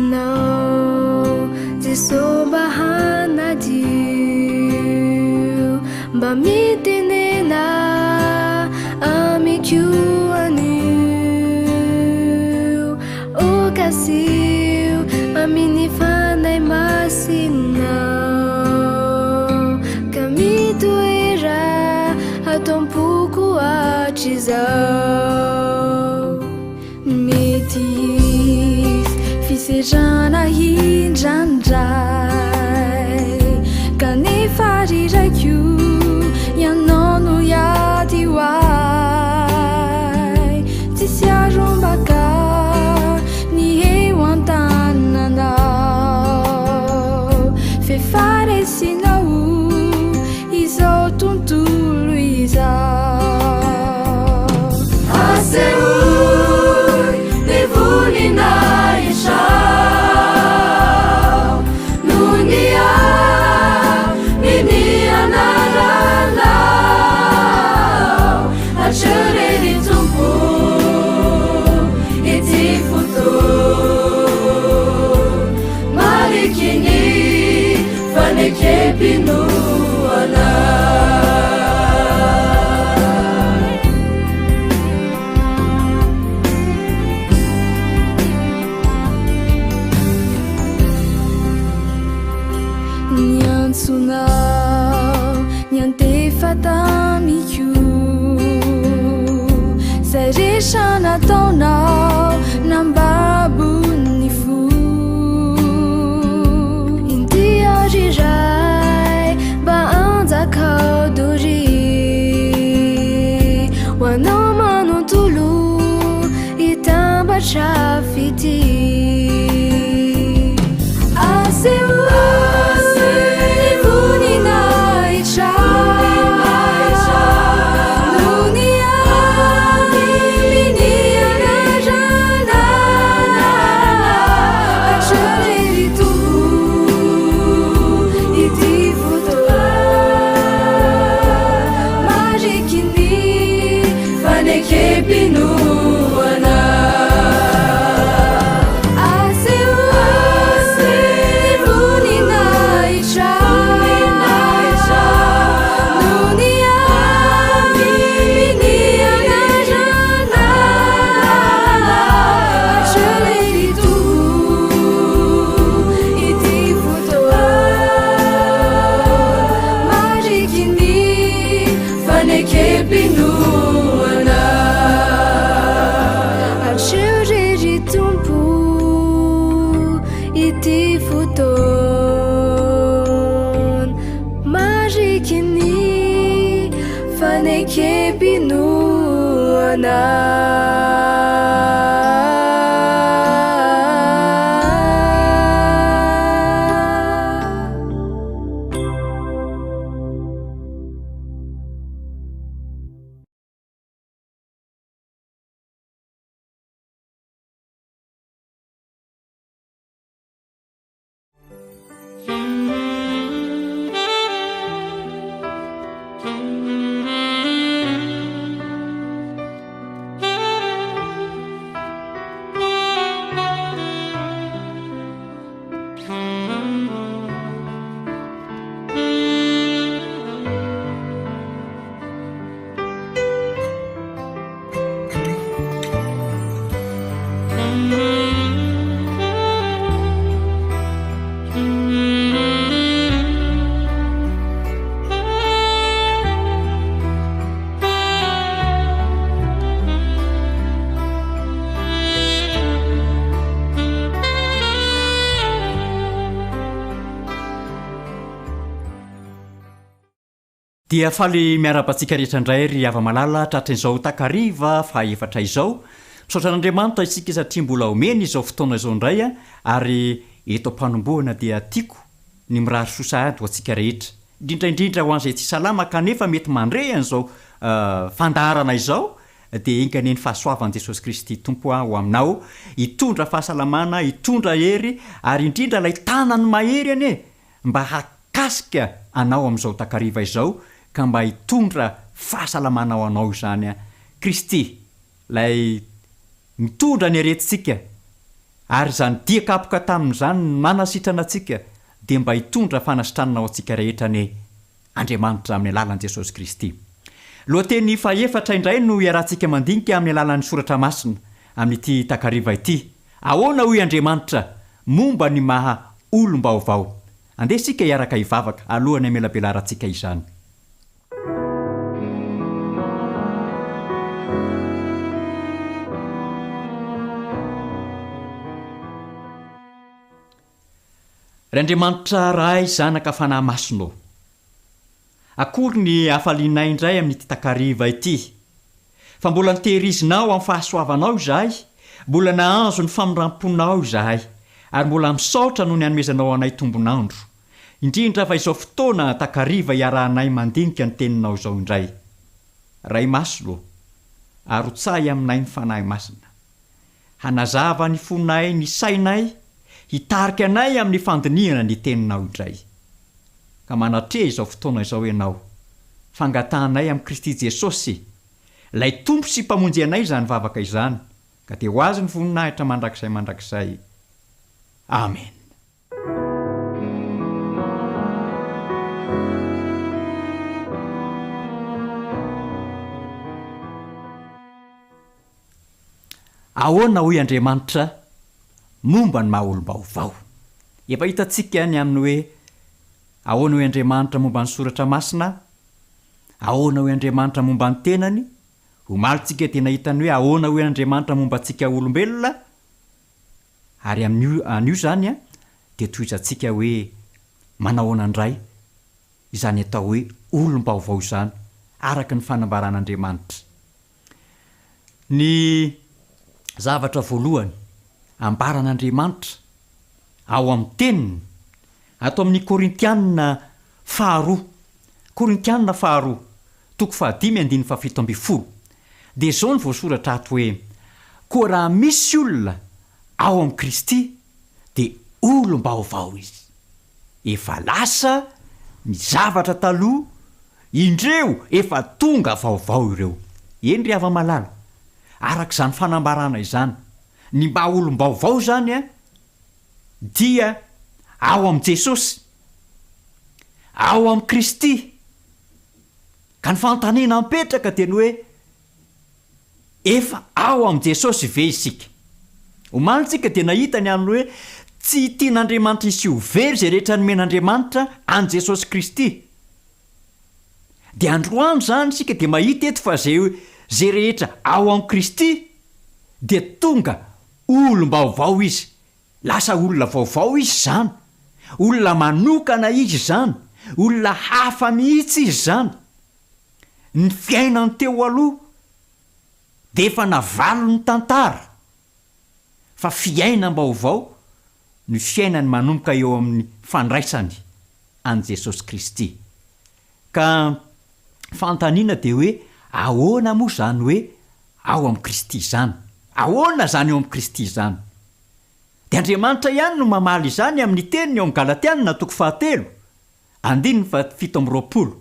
Metezanao Jeso mba hanadio Mba mitenena amiko anio O kasio amin'ny Fanahy Masinao Ka mitoera ato am-poko hatrizao Mety hisy fisedrana indraindray Kanefa ry Raiko Ianao no hiady ho ahy Tsisy arombaka ny eo an-tananao F'efa resinao izao tontolo izao. Asehoy ny voninahitrao noho ny amin'ny anaranao. Hatreo re ry Tompo ity fotoana mariky ny fanekem-pinoana. Ny antsonao niantefa tamiko Zay rehetra nataonao nambabo ny fo Inty aho ry Ray mba anjakao doria Ho anao manontolo hitambatra fitia Asehoy ny voninahitra Noho ny amin'ny anaranao Hatreo re ry Tompo ity fotoana Mariky ny Fanekem-pinoana. Asehoy ny voninahitra Noho ny amin'ny anaranao Hatreo re ry Tompo ity fotoana Mariky ny Fanekem-pinoana. Hatreo re ry Tompo ity fotoana mariky ny fanekem-pinoana. Dia faly miarahaba antsika rehetra indray ry hava-malala tratrin'izao takariva fahaefatra izao. Misaotra an'Andriamanitra isika satria mbola omeny izao fotoana izao indray ary eto am-panombohana dia tiako ny mirary soa sahady ho antsika rehetra, indrindra indrindra ho an'izay tsy salama kanefa mety mandre an'izao fandaharana izao. dia enga anie ny fahasoavan'i Jesosy Kristy Tompo ho aminao, hitondra fahasalamana, hitondra hery, ary indrindra ilay tanany mahery anie mba hakasika anao amin'izao takariva izao ka mba hitondra fahasalamana ho anao izany Kristy ilay mitondra ny aretintsika ary izany dia kapoka taminy izany no nanasitrana antsika dia mba hitondra fanasitranana ho antsika rehetra anie Andriamanitra amin'ny alalan'i Jesosy Kristy. Lohateny fahefatra indray no iarahantsika mandinika amin'ny alalan'ny Soratra Masina amin'ity takariva ity. Ahoana hoy Andriamanitra momba ny maha olom-baovao? Andeha isika hiaraka hivavaka alohan'ny hamelabelarantsika izany. Ry Andriamanitra Ray, Zanaka, Fanahy Masina ô! Akory ny hafalianay indray amin'ity takariva ity, fa mbola notehirizinao amin'ny fahasoavanao izahay, mbola nahazo ny famindram-ponao izahay, ary mbola misaotra noho ny anomezanao anay tombon'andro, indrindra fa izao fotoana takariva iarahanay mandinika ny Teninao izao indray. Ray Masina ô, arotsahy aminay ny Fanahy Masina. Hanazava ny fonay ny sainay, hitarika anay amin'ny fandinihana ny Teninao indray. Ka manatreha izao fotoana izao Ianao. Fangatahanay amin'i Kristy Jesosy, Ilay Tompo sy Mpamonjy anay izany vavaka izany, ka dia ho Azy ny voninahitra mandrakizay mandrakizay. Amena. Ahoana hoy Andriamanitra momba ny maha olom-baovao? Efa hitantsika ny amin'ny hoe ahoana hoy Andriamanitra momba ny soratra masina, ahoana hoy Andriamanitra momba ny tenany, omaly tsika dia nahita ny hoe ahoana hoy Andriamanitra momba antsika olombelona, Ary amin'io anio izany dia tohizantsika hoe manahoana indray izany atao hoe olom-baovao izany araka ny fanambaran'Andriamanitra. Ny zavatra voalohany ambaran'Andriamanitra ao amin'ny Teniny, ato amin'ny Korintiana faharoa, Korintiana faharoa, toko fahadimy andininy fahafito ambin'ny folo, dia izao no voasoratra ato hoe, Koa raha misy olona ao amin'i Kristy, dia olom-baovao izy. Efa lasa ny zavatra taloha, indreo efa tonga vaovao ireo. Eny ry hava-malala, araka izany fanambarana izany, ny mba olom-baovao izany dia ao amin'i Jesosy, ao amin'i Kristy. Ka ny fanontaniana mipetraka dia ny hoe, Efa ao amin'i Jesosy ve isika? Omaly isika dia nahita ny amin'ny hoe tsy tian'Andriamanitra hisy ho very izay rehetra nomen'Andriamanitra an'i Jesosy Kristy. Dia androany izany isika dia mahita eto fa izay izay rehetra ao amin'i Kristy dia tonga olom-baovao izy. Lasa olona vaovao izy izany. Olona manokana izy izany. Olona hafa mihitsy izy izany. Ny fiainany teo aloha dia efa navalon'ny tantara fa fiainam-baovao ny fiainany manomboka eo amin'ny fandraisany an'i Jesosy Kristy. Ka fanontaniana dia hoe ahoana moa izany hoe ao amin'i Kristy izany? Ahoana izany ao amin'i Kristy izany? Dia Andriamanitra ihany no mamaly izany amin'ny teniny ao amin'ny Galatiana toko fahatelo andininy faha-27.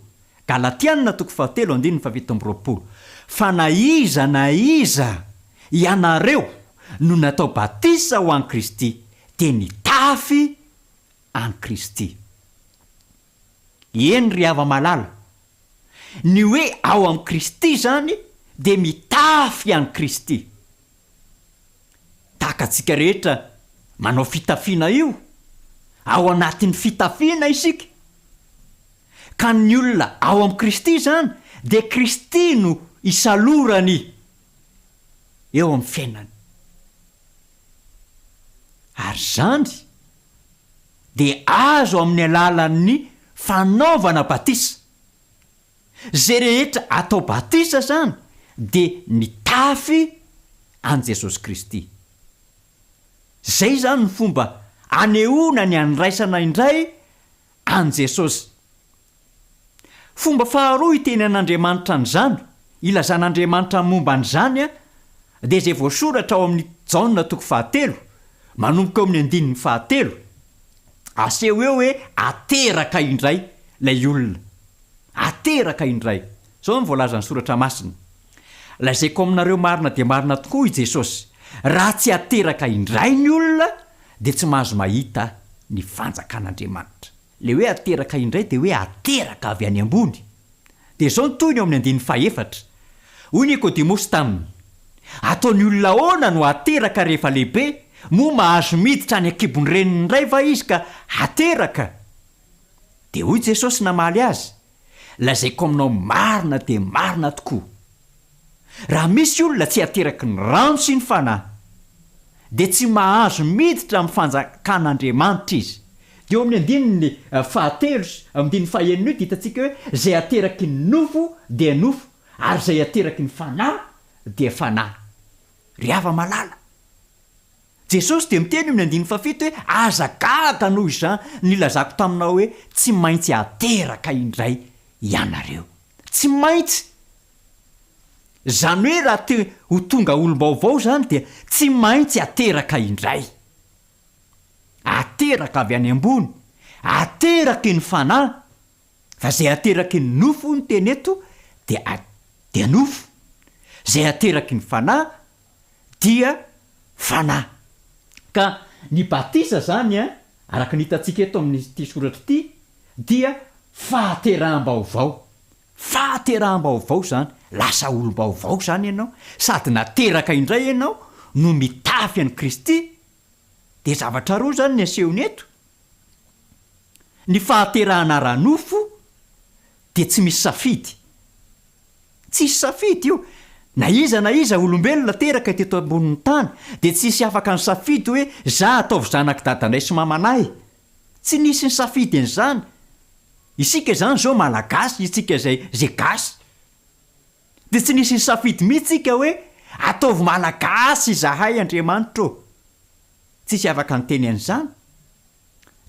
Galatiana toko fahatelo andininy faha-27. Fa na iza na iza ianareo no natao batisa ho an'i Kristy dia nitafy an'i Kristy. Eny ry hava-malala, ny hoe ao amin'i Kristy izany dia mitafy an'i Kristy. Tahaka antsika rehetra manao fitafiana io, ao anatin'ny fitafiana isika. Ka ny olona ao amin'i Kristy izany dia Kristy no isalorany eo amin'ny fiainany. Ary izany dia azo amin'ny alalan'ny fanaovana batisa. Izay rehetra atao batisa izany dia mitafy an'i Jesosy Kristy. Izay izany ny fomba anehoana ny andraisana indray an'i Jesosy. Fomba faharoa itenenan'Andriamanitra an'izany, ilazan'Andriamanitra momba an'izany dia izay voasoratra ao amin'ny Jaona toko fahatelo, manomboka eo amin'ny andininy fahatelo. Aseho eo hoe ateraka indray ilay olona. Ateraka indray. Izao no voalazan'ny Soratra Masina, Lazaiko aminareo marina dia marina tokoa, hoy Jesosy, raha tsy ateraka indray ny olona, dia tsy mahazo mahita ny fanjakan'Andriamanitra. Ilay hoe ateraka indray dia hoe ateraka avy any ambony. Dia izao ny tohiny ao amin'ny andininy fahefatra, Hoy Nikodemosy taminy, Ataon'ny olona ahoana no hateraka rehefa lehibe? Moa mahazo miditra any an-kibon'ny reniny indray va izy ka hateraka? Dia hoy Jesosy namaly azy, Lazaiko aminao marina dia marina tokoa, raha misy olona tsy ateraky ny rano sy ny Fanahy, dia tsy mahazo miditra amin'ny fanjakan'Andriamanitra izy. Dia eo amin'ny andininy fahatelo sy andininy fahenina io dia hitantsika hoe izay ateraky ny nofo dia nofo ary izay ateraky ny Fanahy dia fanahy. Ry hava-malala, Jesosy dia miteny eo amin'ny andininy fahafito hoe, Aza gaga noho izany nilazako taminao hoe, Tsy maintsy ateraka indray ianareo. Tsy maintsy! Izany hoe raha te ho tonga olom-baovao izany dia tsy maintsy ateraka indray. Ateraka avy any ambony, ateraky ny Fanahy, fa izay ateraky ny nofo hoy ny teny eto dia dia nofo, izay ateraky ny Fanahy dia fanahy. Ka ny batisa izany an, araka ny hitantsika eto amin'ity soratra ity, dia fahateraham-baovao. Fahateraham-baovao izany, lasa olom-baovao izany ianao, sady nateraka indray ianao no mitafy an'i Kristy, dia zavatra roa izany ny asehony eto, ny fahaterahana ara-nofo dia tsy misy safidy, Tsisy safidy io. Na iza na iza olombelona teraka teto ambonin'ny tany dia tsisy afaka nisafidy hoe za ataovy zanak'i dadanay sy mamanay. Tsy nisy nisafidy an'izany. Isika izany izao malagasy, isika izay izay gasy. Dia tsy nisy nisafidy mihitsy isika hoe ataovy malagasy izahay Andriamanitra ô. Tsisy afaka niteny an'izany.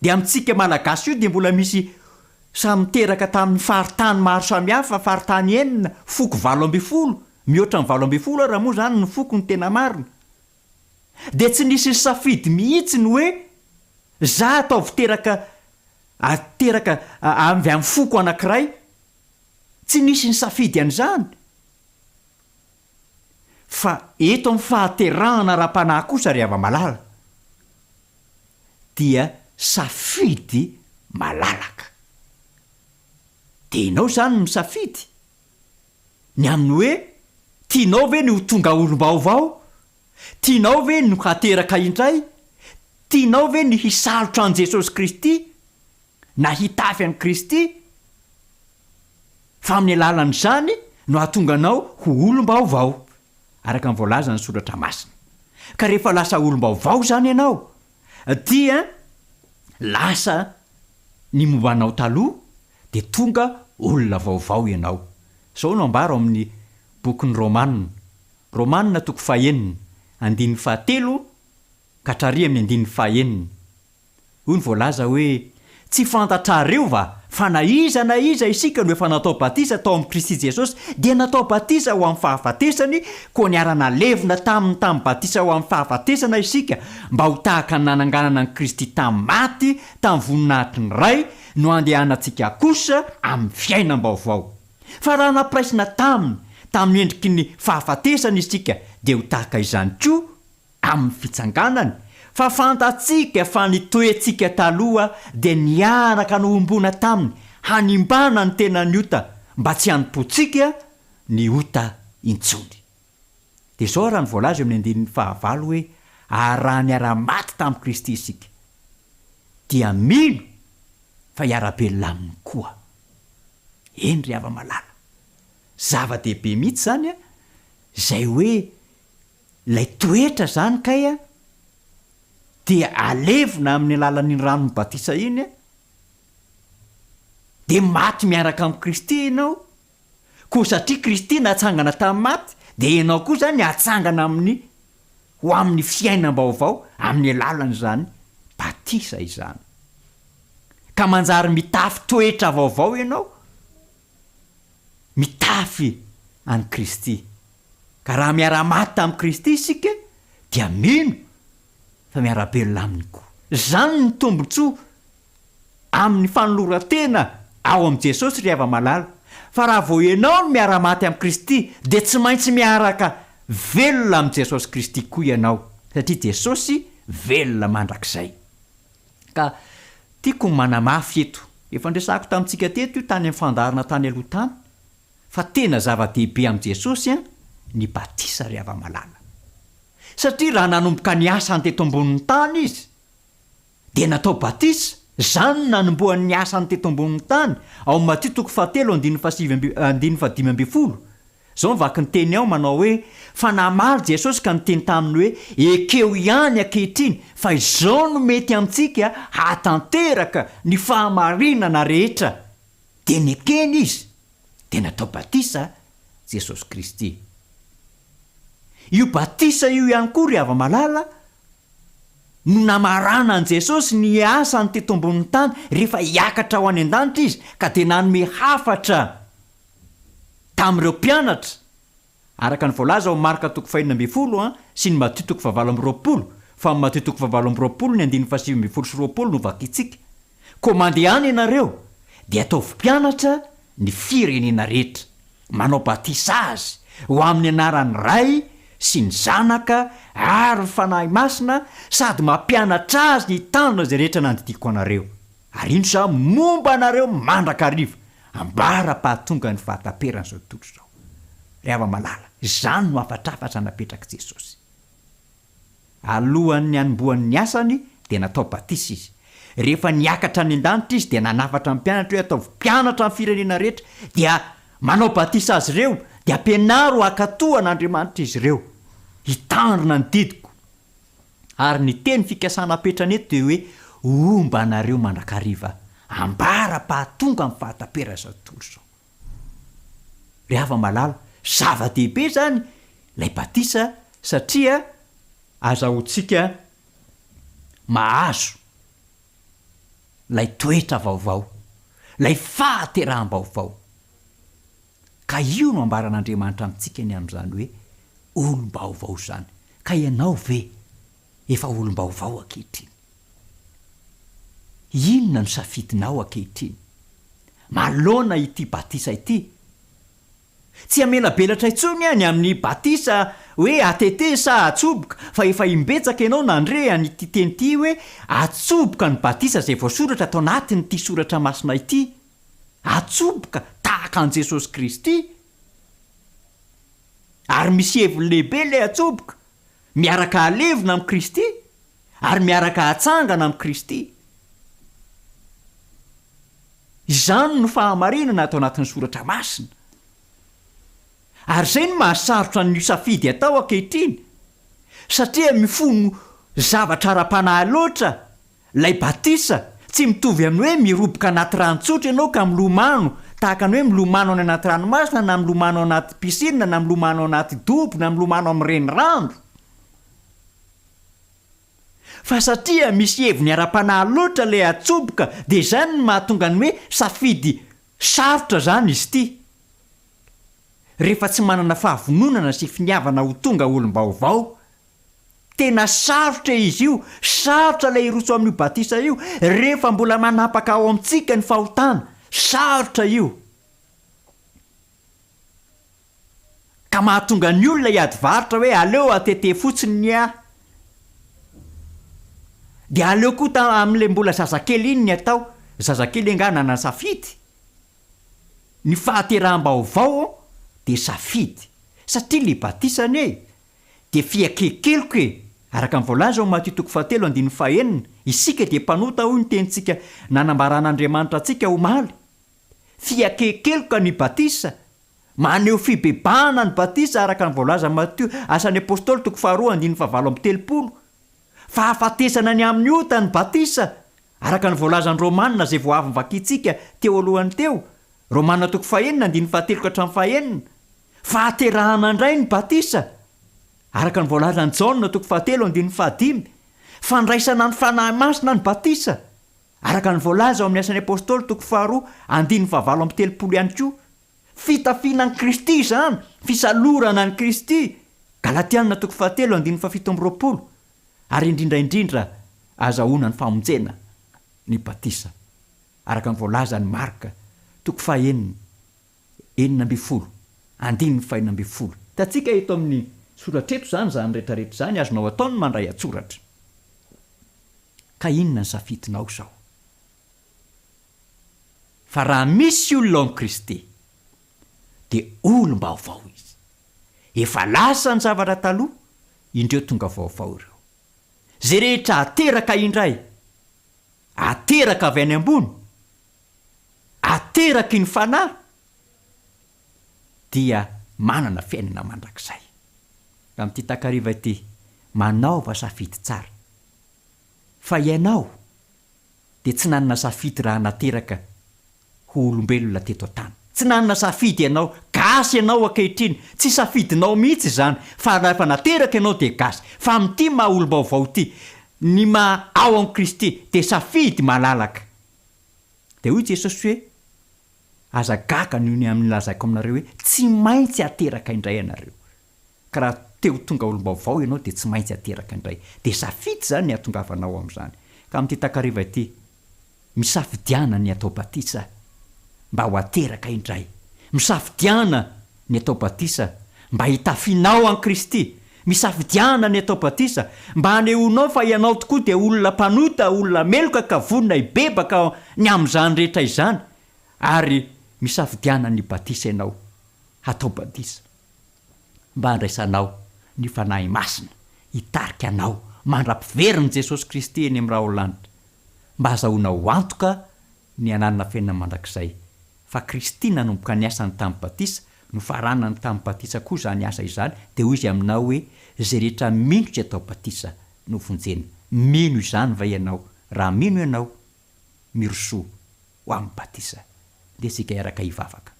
Dia amintsika Malagasy io dia mbola misy samy teraka tamin'ny faritany maro samihafa, faritany enina, foko 18, mihoatra ny 18 ara moa izany ny foko no tena marina. Dia tsy nisy nisafidy mihitsy ny hoe za ataovy teraka teraka avy amin'ny foko anankiray, tsy nisy nisafidy an'izany. Fa eto amin'ny fahaterahana ara-panahy kosa ry hava-malala dia safidy malalaka. Dia ianao izany no misafidy ny amin'ny hoe tianao ve ny ho tonga olom-baovao? Tianao ve ny hateraka indray? Tianao ve ny hisalotra an'i Jesosy Kristy na hitafy an'i Kristy? Fa amin'ny alalan'izany no hahatonga anao ho olom-baovao, araka ny voalazan'ny Soratra Masina. Ka rehefa lasa olom-baovao izany ianao, dia lasa ny momba anao taloha, dia tonga olona vaovao ianao. Izao no ambara ao amin'ny bokin'ny Romana, Romana toko fahenina, andininy fahatelo ka hatrary amin'ny andininy fahenina. Hoy ny voalaza hoe, Tsy fantatrareo va fa na iza na iza isika no efa natao batisa tao amin'i Kristy Jesosy dia natao batisa ho amin'ny fahafatesany, koa niara-nalevina taminy tamin'ny batisa ho amin'ny fahafatesana isika, mba ho tahaka ny nananganana an'i Kristy tamin'ny maty tamin'ny voninahitry ny Ray, no handehanantsika kosa amin'ny fiainam-baovao. Fa raha nampiraisina taminy tamin'ny endriky ny fahafatesana isika, dia ho tahaka izany koa amin'ny fitsanganany, fa fantatsika fa ny toetsika taloha dia niaraka nohomboana taminy hanimbana ny tenan'ny ota mba tsy hanompoantsika ny ota intsony. Dia izao raha ny voalaza eo amin'ny andininy fahavalo hoe, Ary raha niara-maty tamin'i Kristy isika, dia mino fa hiara-belona aminy koa. Eny ry hava-malala, zava-dehibe mihitsy izany izay hoe Ilay toetra izany kay a, dia alevina amin'ny alalan'iny ranon'ny batisa iny a, dia maty miaraka amin'i Kristy ianao, koa satria Kristy natsangana tamin'ny maty, dia ianao koa izany hatsangana amin'ny ho amin'ny fiainam-baovao amin'ny alalan'izany batisa izany. Ka manjary mitafy toetra vaovao ianao, mitafy. an'i Kristy. Ka raha miara-maty tamin'i Kristy isika dia mino fa miara-belona Aminy koa. Izany ny tombontsoa amin'ny fanoloran-tena ao amin'i Jesosy ry hava-malala, fa raha vao ianao no miara-maty amin'i Kristy dia tsy maintsy miaraka velona amin'i Jesosy Kristy koa ianao, satria Jesosy velona mandrakizay. Ka tiako ny manamafy eto, efa niresahako tamintsika teto io tany amin'ny fandaharana tany aloha tany, fa tena zava-dehibe amin'i Jesosy ny batisa ry hava-malala. Satria raha nanomboka ny asany teto ambonin'ny tany Izy, dia natao batisa, izany no nanombohany ny asany teto ambonin'ny tany, ao amin'ny Matio toko fahatelo andininy fahasivy amby, andininy fahadimy ambinifolo. Izao ny vaky ny teny ao manao hoe, Fa namaly Jesosy ka niteny taminy hoe, Ekeo ihany ankehitriny fa izao no mety amintsika hahatanteraka ny fahamarinana rehetra. Dia nekeny izy, dia natao batisa Jesosy Kristy. Io batisa io ihany koa ry hava-malala no namarana an'i Jesosy ny asany teto ambonin'ny tany rehefa hiakatra ho any an-danitra Izy ka dia nanome hafatra tamin'ireo mpianatra araka ny voalaza ao Marka toko fahenina ambinifolo sy ny Matio toko fahavalo amby roapolo, fa amin'ny Matio toko fahavalo amby roapolo ny andininy fahasivy ambinifolo sy 20 no vakintsika. Koa mandehana ianareo dia ataovy mpianatra ny firenena rehetra, manao batisa azy ho amin'ny anaran'ny Ray sy ny Zanaka ary ny Fanahy Masina sady mampianatra azy hitandrina izay rehetra nandidiako anareo. Ary indro Izaho momba anareo mandrakariva, ambara-pahatonga ny fahataperan'izao tontolo izao. Ry hava-malala, izany no hafatrafatra napetrak'i Jesosy. Alohan'ny hanombohany ny asany dia natao batisa izy. Rehefa niakatra any an-danitra izy dia nanafatra ny mpianatra hoe ataovy mpianatra ny firenena rehetra dia manao batisa azy ireo dia ampianaro hankatò an'Andriamanitra izy ireo, hitandrina ny didiko. Ary ny teny fikasana apetrany eto dia hoe homba anareo mandrakariva ambara-pahatonga amin'ny fahataperan'izao tontolo izao. Ry hava-malala, zava-dehibe izany ilay batisa satria azahoantsika mahazo ilay toetra vaovao, ilay fahateraham-baovao. Ka io no ambaran'Andriamanitra amintsika ny amin'izany hoe olom-baovao izany. Ka ianao ve efa olom-baovao ankehitriny? Inona no safidinao ankehitriny? Manoloana ity batisa ity, tsy hamelabelatra intsony aho ny amin'ny batisa hoe atete sa atsoboka, fa efa imbetsaka ianao nandre an'ity teny ity hoe atsoboka ny batisa izay voasoratra ato anatin'ity soratra masina ity. Atsoboka tahaka an'i Jesosy Kristy. Ary misy heviny lehibe ilay atsoboka. Miaraka alevina amin'i Kristy ary miaraka atsangana amin'i Kristy. Izany no fahamarinana ato anatin'ny Soratra Masina. Ary izay no mahasarotra an'io safidy atao ankehitriny, satria mifono zavatra ara-panahy loatra Ilay batisa, tsy mitovy amin'ny hoe miroboka anaty rano tsotra ianao ka milomano, tahaka ny hoe milomano any anaty ranomasina na milomano anaty piscine na milomano anaty dobo na milomano amin'ny renirano. Fa satria misy heviny ara-panahy loatra ilay atsoboka dia izany no mahatonga ny hoe safidy sarotra izany izy ity. Rehefa tsy manana fahavononana sy finiavana ho tonga olom-baovao Tena sarotra izy io, sarotra ilay hiroso amin'io batisa io rehefa mbola manapaka ao amintsika ny fahotana, sarotra io. Ka mahatonga ny olona hiady varotra hoe aleo atete fotsiny ny ahy. Dia aleo koa ta amin'ilay mbola zazakely iny ny atao, zazakely angaha nanana safidy? Ny fahateraham-baovao dia safidy, satria ilay batisa anie dia fiakekeloka e! Araka ny voalaza ao Matio toko fahatelo andininy fahenina, isika dia mpanota hoy ny tenintsika nanambaran'Andriamanitra antsika omaly. Fiakekeloka ny batisa, maneho fibebahana ny batisa araka ny voalaza Matio, Asan'ny Apostoly toko faharoa andininy fahavalo amby telopolo. Fahafatesana ny amin'ny ota ny batisa, araka ny voalazan'ny Romana izay vao avy novakintsika teo alohany teo, Romana toko fahenina andininy fahatelo ka hatramin'ny fahenina. Fahaterahana indray ny batisa, araka ny voalazan'i Jaona toko fahatelo andininy fahadimy. Fandraisana ny Fanahy Masina ny batisa, araka ny voalaza ao amin'ny Asan'ny Apostoly toko faharoa andininy fahavalo amby telopolo ihany koa. Fitafiana an'i Kristy izany, fisalorana an'i Kristy. Galatiana toko fahatelo andininy fahafito amby 20. Ary indrindra indrindra azahoana ny famonjena, ny batisa, araka ny voalazan'i Marka toko fahenina, 16, andininy fahenina 16. Hitantsika eto amin'ny soratra eto izany, izany rehetra rehetra izany, azonao atao ny mandray an-tsoratra. Ka inona ny safidinao izao? Fa raha misy olona ao amin'i Kristy, dia olom-baovao izy. Efa lasa ny zavatra taloha, indreo tonga vaovao ireo. Izay rehetra ateraka indray, ateraka avy any ambony, ateraky ny Fanahy, dia manana fiainana mandrakizay. Amin'ity takariva ity, manaova safidy tsara. Fa ianao dia tsy nanana safidy raha nateraka ho olombelona teto an-tany. Tsy nanana safidy ianao, gasy ianao ankehitriny, tsy safidinao mihitsy izany fa raha efa nateraka ianao dia gasy. Fa amin'ity maha olom-baovao ity, ny maha ao amin'i Kristy dia safidy malalaka. Dia hoy Jesosy hoe, Aza gaga noho ny amin'ny lazaiko aminareo hoe, tsy maintsy ateraka indray ianareo. Ka raha te ho tonga olom-baovao ianao dia tsy maintsy ateraka indray. Dia safidy izany ny hahatongavanao amin'izany. Ka amin'ity takariva ity, misafidiana ny hatao batisa mba ho ateraka indray. Misafidiana ny hatao batisa mba hitafianao an'i Kristy. Misafidiana ny hatao batisa mba hanehoanao fa ianao tokoa dia olona mpanota, olona meloka ka vonona hibebaka ny amin'izany rehetra izany. Ary misafidiana ny batisa ianao hatao batisa. mba handraisanao ny Fanahy Masina hitarika anao mandra-piverin'i Jesosy Kristy eny amin'ny rahon-lanitra, mba hazahoanao antoka ny hananana fiainana mandrakizay, fa Kristy nanomboka ny asany tamin'ny batisa, nofaranany tamin'ny batisa koa izany asa izany, dia hoy Izy aminao hoe, Izay rehetra mino sy atao batisa no vonjena. Mino izany va ianao? Raha mino ianao, mirosoa ho amin'ny batisa. Ndeha isika hiaraka hivavaka.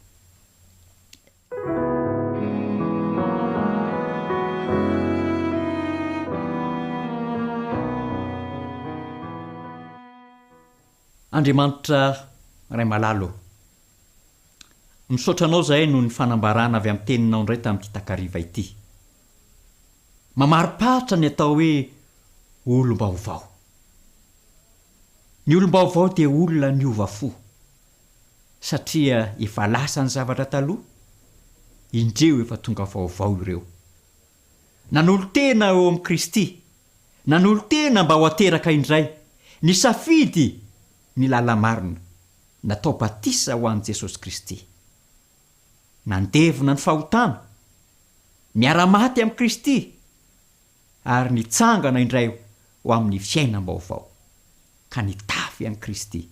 Andriamanitra Ray malala ô, misaotra Anao izahay noho ny fanambarana avy amin'ny Teninao indray tamin'ity takariva ity. Mamariparitra ny atao hoe olom-baovao. Ny olom-baovao dia olona niova fo. Satria efa lasa ny zavatra taloha, indreo efa tonga vaovao ireo. Nanolo-tena eo amin'i Kristy, nanolo-tena mba ho ateraka indray, nisafidy ny lala-marina, natao batisa ho an'i Jesosy Kristy. Nandevona ny fahotana, miara-maty amin'i Kristy, ary nitsangana indray ho amin'ny fiainam-baovao, ka nitafy an'i Kristy,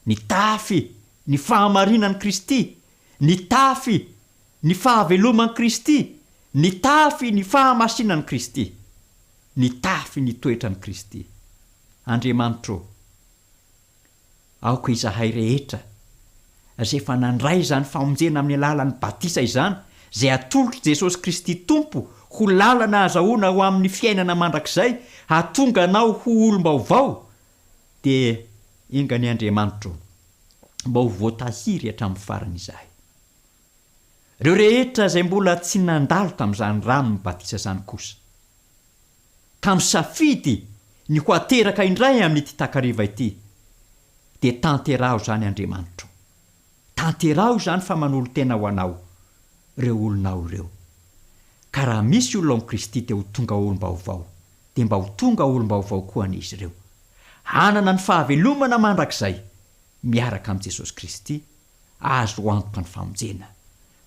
nitafy ny fahamarinan'i Kristy, nitafy ny fahaveloman'i Kristy, nitafy ny fahamasinan'i Kristy, nitafy ny toetran'i Kristy. Andriamanitro ô, Aoka izahay rehetra izay efa nandray izany famonjena amin'ny alalan'ny batisa izany, izay atolotr'i Jesosy Kristy Tompo ho lalana ahazahoana ho amin'ny fiainana mandrakizay, hahatonga anao ho olom-baovao, dia enga anie Andriamanitro mba ho voatahiry hatramin'ny farany izahay. Ireo rehetra izay mbola tsy nandalo tamin'izany ranon'ny batisa izany kosa, ka misafidy ny ho ateraka indray amin'ity takariva ity, dia tanteraho izany Andriamanitro. Tanteraho izany fa manolo-tena ho Anao ireo olonao ireo. Ka raha misy olona ao amin'i Kristy dia ho tonga olom-baovao, dia mba ho tonga olom-baovao koa anie izy ireo. Hanana ny fahavelomana mandrakizay miaraka amin'i Jesosy Kristy, azo antoka ny famonjena,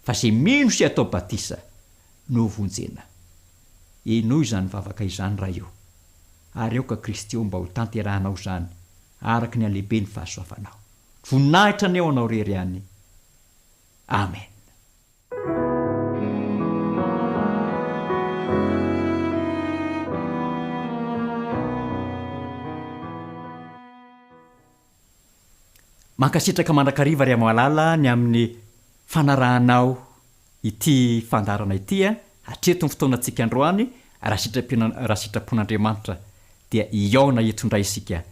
fa izay mino sy atao batisa no hovonjena. Henoy izany vavaka izany Ray o, ary aoka Kristy o mba ho tanterahanao izany araka ny halehiben'ny fahasoavanao. Voninahitra anie ho Anao irery ihany. Amen. Mankasitraka mandrakariva ry Amalala ny amin'ny fanarahanao ity fandaharana ity a! Hatreto ny fotoanantsika androany, raha sitrapina raha sitrapon'Andriamanitra dia hihaona eto indray isika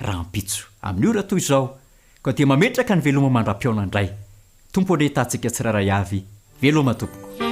rahampitso amin'ny ora toy izao, koa dia mametraka ny veloma mandra-pihaona indray. Tompo anie tatsika tsirairay avy. Veloma tompoko.